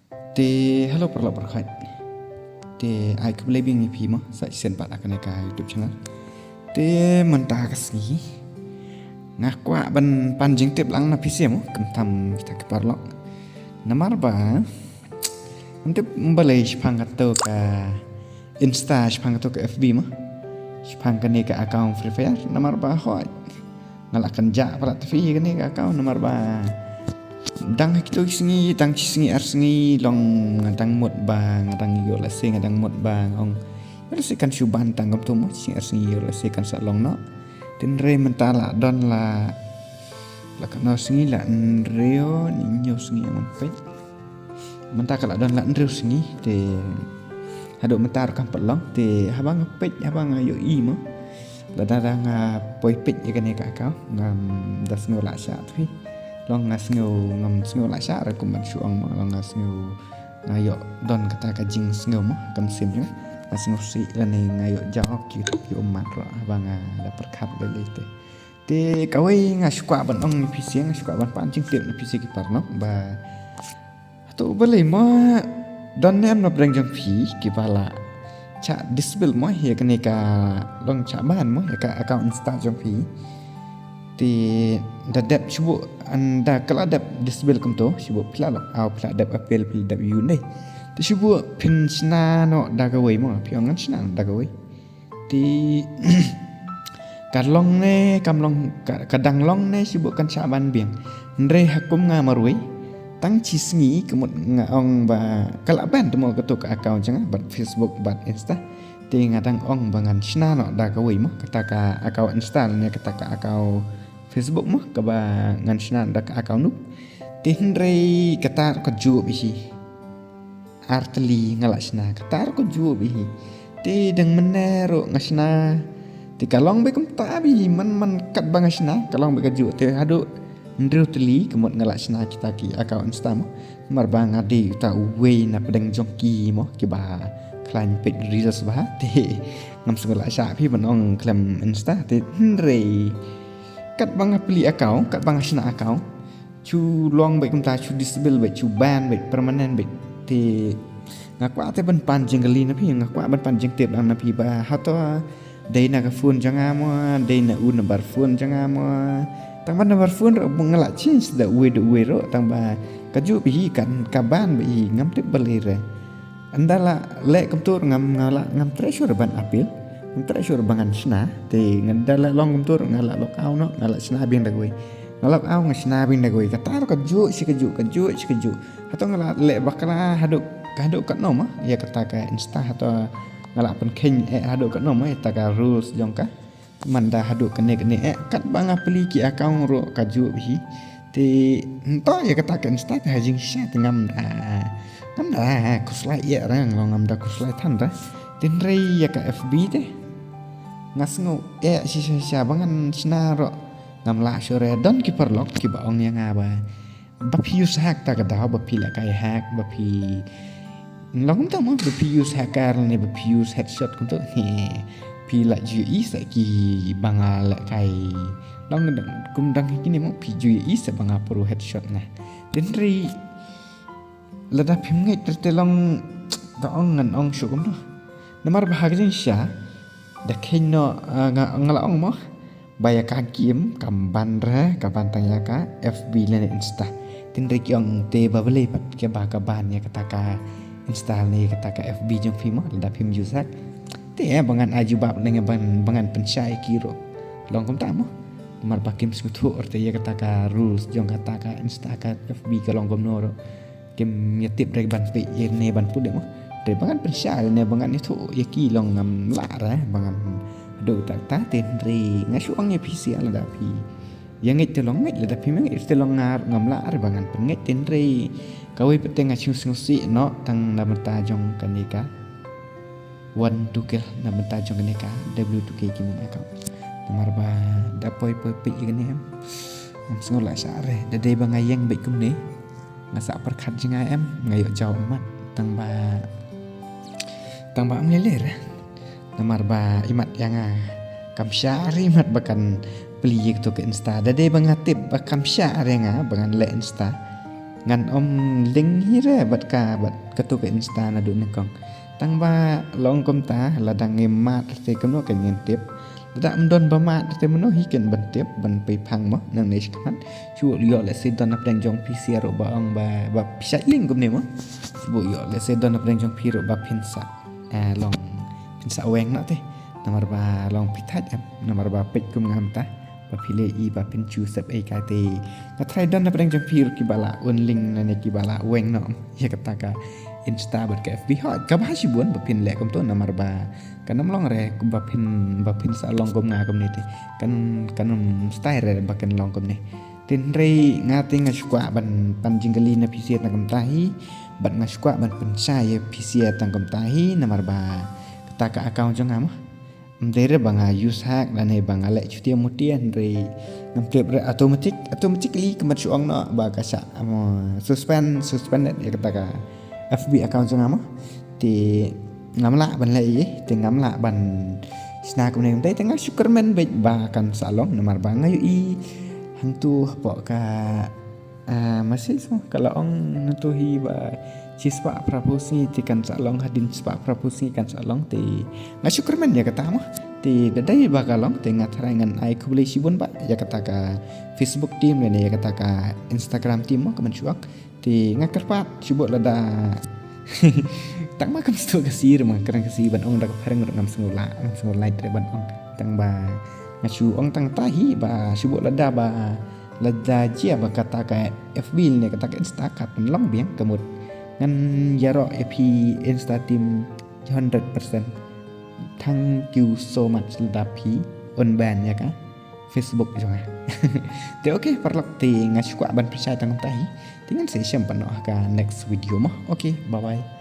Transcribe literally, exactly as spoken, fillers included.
Te hello paralok baroh. Te ai khublei biang ïa phi mo sa shisien pat ha kane ka YouTube channel. Te mynta ka sngi nga kwah ban pan jingtip lang na phi shisha mo, khamtam kita ki paralok. Namar ba mynta balei shaphang kato ka Insta, shaphang kato ka F B mo, shaphang kane ka account Free Fire. Namar ba hoi nga la kynjah palat te phi kane ka account, namar ba dang ha kito ki sngi, dang shi sngi ar sngi long nga dang mut ba nga dang ïoh lehse, nga dang mut ba nga ong lehse kan shu ban tang kumto mo, shi sngi ar sngi ïoh lehse kan sa long noh. Tynrai mynta la don la, la katno sngi, la hynriew, hynñiew sngi ngan peit. Mynta ka la don la hynriew sngi te haduh mynta ruh kam pat long. Te haba nga peit, haba nga ïohi mo, lada da nga poi peit ïa kane ka account, ngam da sngew lah shah te phi. Long nga sngew, ngam sngew lah shah re kum ban shu ong mo, long nga sngew, nga ïoh don kata ka jingsngew mo, kam sim nga, nga sngewsih lane nga ïoh jaw ki, ki ummat ruh haba nga da pyrkhat lei lei te. Te kawei nga shu kwah ban ong na phi shisha, nga shu kwah ban pan jingtip na phi shisha ki paralok ba hato balei mo, don ne em na pdeng jong phi kiba la shah disable mo ïa kane ka, long shah ban mo ïa ka account Insta jong phi. Te da dep shu buh, ynda ka la dep disable kumto shu buh phi la log out, phi la dep appeal, phi la dep ïoh ne. Te shu buh phin shna noh da kawei mo, phi ong ngan shna noh da kawei. Te ka long ne kam long, ka, ka dang long ne shu buh kan shah ban biang. Hynrei ha kum nga marwei, tang shi sngi ka mut nga ong ba ka la ban te mo kato ka account jong nga bad Facebook bad Insta. Te nga dang ong ba ngan shna noh da kawei mo, kata ka account Insta ne kata ka account Facebook mo, kaba ngan shna da ka account noob. Te hynrei kata ka juh bha hi. Ar tylli nga la shna, kata ruh ka juh bha hi. Te dang mynne ruh nga shna. Te ka long bha kumta bha hi, man man katba nga shna ka long bha ka juh. Te haduh hynriew tylli ka mut nga la shna kita ki account Insta mo. Namar ba nga dei uta uwei na pdeng jong ki mo kiba khlaiñ peit reels bha. Te ngam sngewlah shah phi ban ong khlem Insta. Te hynrei katba nga plie account, katba nga shna account, shu long bha kumta, shu disable bha, shu ban bha, permanent bha. Te nga kwah te ban pan jingkylli na phi, nga kwah ban pan jingtip lang na phi ba hato dei na ka phone jong nga mo, dei na u number phone jong nga mo. Tang ba number phone ruh nga la change da uwei da uwei ruh, tang ba ka juh bha hi, kan ka ban bha hi, ngam tip balei re. Ynda la leh kumto ruh ngam, nga la, ngam treh shuh ruh ban appeal, ngam treh shuh ruh ba ngan shna. Te ynda la long kumto ruh nga la log out noh, nga la shna biang da kawei. Nga log out nga shna biang da kawei. Kata ruh ka juh shi ka juh, ka juh shi ka juh. Hato nga la leh bakla haduh, haduh katno mo ïa kata ka Insta, hato nga la pynkheiñ eh haduh katno mo ïa kata ka rules jong ka. Mynta haduh kane kane eh katba nga plie ki account ruh ka juh bha hi. Te nto ïa kata ka Insta te ha jingshisha te ngam da, ngam da khuslai ïa re, ngam da khuslai than re. Te hynrei ïa ka F B te nga sngew eh shisha shisha ba ngan shna ruh ngam lah shuh re. Don ki paralok kiba ong ïa nga ba ba phi use hack ta ka daw, ba phi lehkai hack, ba phi long kumta mo, ba phi use hacker ne ba phi use headshot kumta. He, phi la ju ïohi sa ki ba nga lehkai, long kum dang kine mo, phi ju ïohi sa ba nga pro headshot nga. Te hynrei lada phim ngeit te long, da ong ngan ong shuh kumno. Namar ba ha ka jingshisha da kheiñ noh, ah, nga, nga la ong mo ba ïa ka game kam ban re, ka ban tang ïa ka F B lane Insta. Te hynrei ki ong te ba balei pat kiba ka ban ïa kata ka Insta ne ïa kata ka F B jong phi mo, lada phim use hack. Te ïa ba ngan ai jubab ne ïa ban, ba ngan pynshai ki ruh long kumta mo. Namar ba kim sngewthuh te ïa kata ka rules jong kata ka Insta ka F B ka long kumno ruh. Kim ïa tip re ban peit ïa ne ban pule mo. Te ba ngan pynshai ne ba ngan ïathuh ïa ki long ngam lah re ba ngan haduh tak ta. Te hynrei nga shu ong ïa phi shisha, lada phi ïa ngeit te long ngeit, lada phim ngeit te long, nga ngam lah re ba ngan pynngeit. Te hynrei kawei pat te nga shu sngewsih noh tang na bynta jong kane ka One two K, na bynta jong kane ka W two K gaming account. Namar ba da poi poi peit ïa kane em, ngam sngewlah shah re. Da dei ba nga ïeng beit kumne, nga sah pyrkhat jngai em, nga ïoh jaw ummat. Tang ba, tang ba ym lei lei re. Namar ba imat ïa nga kam shah re imat ba kan plie ïa kato ka Insta. Da dei ba nga tip ba kam shah re nga ba ngan leh Insta, Ngan ym link hi re bad ka, bad katu ka Insta naduh nyngkong. Tang ba long kumta, lada ngi mad te kumno ka ngin tip. Lada ym don ba mad te mano hi kin ban tip, ban pei phang mo, nangne shakhmat. Shu ïoh lehse don na pdeng jong phi sha ruh ba ong ba, ba phi shait link kumne mo. Shu ïoh lehse don na pdeng jong phi ruh ba phin sa, eh, long phin sa weng noh te. Namar ba long phi thait em, namar ba peit kum ngam ta. Ba phi leh i ba phin shu sep ei ka te. Nga tharai don na pdeng jong phi ruh kiba la un link ne kiba la weng noh ïa kata ka Insta bad ka F B. Hooid, kaba shibun ba phin leh kumto namar ba kan ym long re ba phin, ba phin sa long kum nga kumne te. Kan, kan ym style re ba kan long kumne. Te hynrei nga te nga shu kwah ban pan jingkylli na phi sha tang kumta hi. Bad nga shu kwah ban pynshai ïa phi sha tang kumta hi namar ba kata ka account jong nga mo. Ym dei re ba nga use hack lane ba nga leh shutia mutia, hynrei ngam tip re, automatic, automatically ka mat shu ong noh ba ka shah, mo, suspend, suspended ïa kata ka F B account jong nga mo. Te ngam lah ban leh ei, te ngam lah ban shna kumne kumta, te nga shu kyrmen beit ba kan sa long namar ba nga ïohi hangtu hapoh ka Ah, message mo, ka la ong nangtu hi ba shispah phraphew sngi te kan sa long, hadien shispah phraphew sngi kan sa long te nga shu kyrmen ïa kata mo. Te da dei ba ka long te nga tharai ngan ai khublei shibun ba ïa kata ka Facebook team lane ïa kata ka Instagram team mo, ka mynshuwa. Te nga kyrpad shibun lada tang ba kam sngewthuh Khasi re mo, kren Khasi ban ong da ka phareng ruh ngam sngewlah, ngam sngewlah re ban ong. Tang ba nga shu ong tang ta hi ba shibun lada ba lada jia ba kata ka F B ne kata ka Insta ka pynlong biang, ka mut ngan ïaroh ïa phi Insta team hundred percent. Thank you so much lada phi unban ïa ka Facebook jong nga. Te okay paralok, te nga shu kwah ban pynshai tang kumta hi. Te ngan sa ïashem pat noh ha ka next video mo. Okay, bye bye.